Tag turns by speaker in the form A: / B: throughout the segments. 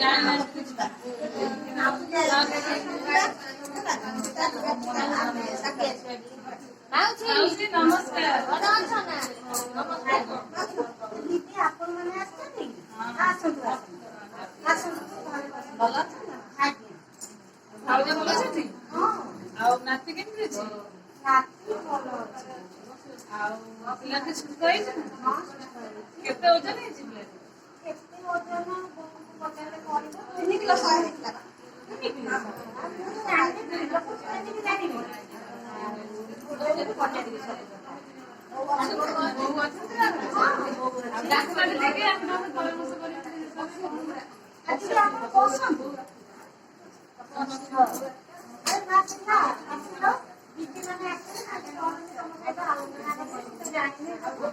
A: ଜାଣିନାହାନ୍ତି।
B: ମାଉସୀ,
A: ମାଉସୀ ନମସ୍କାର।
B: ଭଲ ଅଛ ନା?
C: ଦିଦି, ଆପଣ ମାନେ ଆସିଛନ୍ତି? ଆସନ୍ତୁ ଆସନ୍ତୁ ଆସନ୍ତୁ, ଘରେ ବସନ୍ତୁ।
A: ଭଲ ଅଛନ୍ତି ନା?
C: ଆଜ୍ଞା।
A: ଭାଉଜ ଭଲ ଅଛନ୍ତି?
C: ହଁ।
A: ଆଉ ନାତି କେମିତି ଅଛି?
C: ନାତି ଭଲ ଅଛି।
A: ଆଉ ପିଲାଟି ସୁସ୍ଥ ହେଇଛି ନା?
C: ହଁ, ସୁସ୍ଥ ହେଇଛି।
A: କେତେ ଓଜନ ହେଇଛି ପିଲାଟି?
C: କେତେ ଓଜନ, ବୋଉକୁ ପଚାରିଲେ କହିବ। 3 କିଲୋ 100 ହେଇଥିଲା।
A: 3 କିଲୋ?
C: ଆଉ ମୁଁ ତ ଜାଣିନି, ଲୋକ କେମିତି ଜାଣିବି? ବୋଉକୁ ପଚାରିବି ସବୁ କଥା।
A: ବୋଉ ଅଛନ୍ତି ନା? ଆଉ ଡାକ୍ତର ଟିକେ ଆମେ ନହେଲେ ପରାମର୍ଶ କରିବୁ।
C: ଆଜି ଆପଣ ବସନ୍ତୁ। ଆରେ ଆସିଲା ଆସିଲ, ଦିଦି ମାନେ ଆସିଲେ, ଆଜି କଣ ତମ ସହିତ ଆଲୋଚନା କରିବେ, ମୁଁ ତ ଜାଣିନି ସବୁ।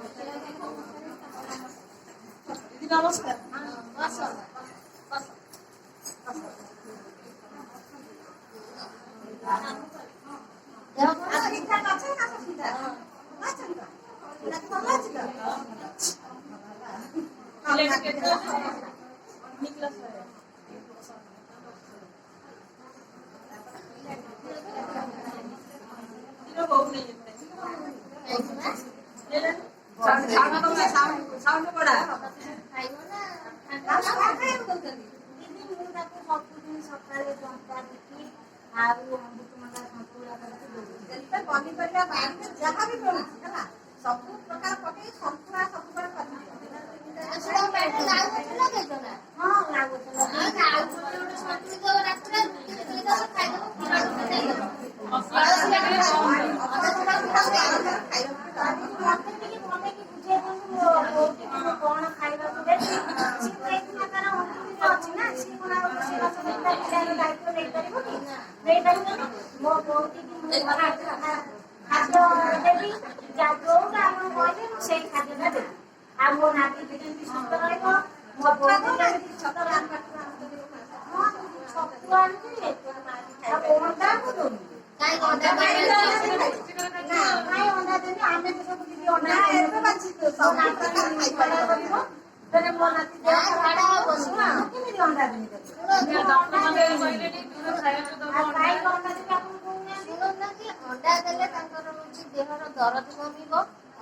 A: ଦିଦି ନମସ୍କାର।
B: ହଁ, ବସ ବସ ବସ। ଦେହ ଭଲ
C: ଆଉ
B: ଅଛି?
C: ଠିକ ଠାକ ଅଛି ନା ସୁବିଧା? ଭଲ ଅଛନ୍ତି ତ? ପିଲାଟି ଭଲ ଅଛି ତ?
A: ପିଲାଟି କେତେ ଓଜନ ହେଇଛି? 3 କିଲୋ 100।
B: ଖାଇଛୁ ନା? ଖାଇବ ନା?
C: ଆଉ କଣ ଖାଇବାକୁ ଦଉଛନ୍ତି ଦିଦି? ମୁଁ ତାକୁ ସବୁଦିନ ସକାଳେ ଜନ୍ତା ରୁଟି ଆଉ ଅମୃତଭଣ୍ଡା ସନ୍ତୁଳା କରିକି ଦଉଛି।
D: ଯେତେ ପନିପରିବା ବାଡ଼ିରେ ଯାହା ବି ମିଳୁଛି, ହେଲା, ସବୁ ପ୍ରକାର ପକେଇ ସନ୍ତୁଳା ସବୁବେଳେ କରିଦିଅ।
B: ଆଉ ସେ ତମ ବାଡ଼ିରେ ଲାଉ ଗଛ ଲଗେଇଛ ନା?
C: ହଁ, ଲାଉ ଗଛ
B: ଆଉ
C: ଲଗେଇଛି।
B: ଲାଉ ଗଛ ଗୋଟେ ସନ୍ତୁଳି ଦବ ରାତିରେ, ରୁଟି ଯେତେବେଳେ ଦବ ଖାଇଦବ, କ୍ଷୀର ଟିକେ ଦେଇଦବ।
A: ମସଲା ଟିକେ କମ ଦବ।
B: ଅଧା ସକାଳୁ ସକାଳୁ ଦେଇଦବ।
C: ମତେ ଟିକେ ଭଲକି ବୁଝେଇ ଦିଅନ୍ତୁ, ମୋ ବୋଉଟିକି ମୁଁ କଣ ଖାଇବାକୁ ଦେବି? ସିଏ ତ ଏଇଖିନା ତାର ଅଣ୍ଟୁରେ ଅଛି ନା, ସିଏ କଣ ଆଉ ରୋଷେଇବାସ କରି ତା ପିଲାର ଦାୟିତ୍ୱ ନେଇପାରିବ କି? ନେଇପାରିବନି। ମୋ ବୋଉଟିକି ମୁଁ ଭଲ ଖାଦ୍ୟ ଦେବି, ଯୋଉଟା ଆପଣ କହିବେ ମୁଁ ସେଇ ଖାଦ୍ୟଟା ଦେବି। ଆଉ ମୋ ନାତି ଯେମିତି ସୁସ୍ଥ ରହିବ, ମୋ ବୋଉଟି ଯେମିତି ସୁସ୍ଥ ରହିବ। ହଁ, ଛତୁ ଆଣୁଛି ଆଉ ଅଣ୍ଡା ମୁଁ ଦଉନି।
B: କାହିଁକି ଅଣ୍ଡା ଦେଲେ?
A: ପୁଷ୍ଟିକର ଖାଦ୍ୟ।
C: ନା, କାଇଁ ଅଣ୍ଡା ଦେବି? ଆମେ ତ ସବୁ ଦିଦି ଅଣ୍ଡା
D: ନା, ଏବେ ବା
C: ଖାଉନୁ।
D: ସବୁ
C: ମୋ ନାତି
D: ପ୍ରକାର ଖାଇପାରିବ।
C: ଝାଡା କରିବ, ଫେରେ ମୋ ନାତି ଦେହ
B: ନା,
C: ଖରାପ
B: ଝାଡା
C: ହବ,
B: ହବନି।
C: ଶୁଣ, ମୁଁ କେମିତି ଅଣ୍ଡା ଦେବି ତାକୁ?
B: ଶୁଣନ୍ତୁ,
A: ଡକ୍ଟର ମାନେ କହିଲେଣି ଦୂର ଖାଇବାକୁ ଦବ
C: ଆଉ
A: ଅଣ୍ଡା।
C: କାହିଁକି ଅଣ୍ଡା ଦେବି, ଆପଣ କହୁନାହାନ୍ତି?
B: ଶୁଣୁନାହାନ୍ତି, ଅଣ୍ଡା ଦେଲେ ତାଙ୍କର ହଉଛି ଦେହର ଦରଜ କମିବ।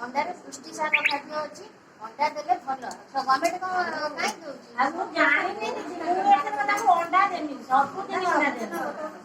B: ଅଣ୍ଡାରେ ପୁଷ୍ଟିସାର ଖାଦ୍ୟ ଅଛି। ଅଣ୍ଡା ଦେଲେ ଭଲ। ଗଭର୍ଣ୍ଣମେଣ୍ଟ କଣ କାହିଁ ଦଉଛି?
C: ଆଉ ମୁଁ ଜାଣିନି କିଛି। ମୁଁ ଏଥର ତାକୁ ଅଣ୍ଡା ଦେବି, ସବୁଦିନ ଅଣ୍ଡା ଦେବି।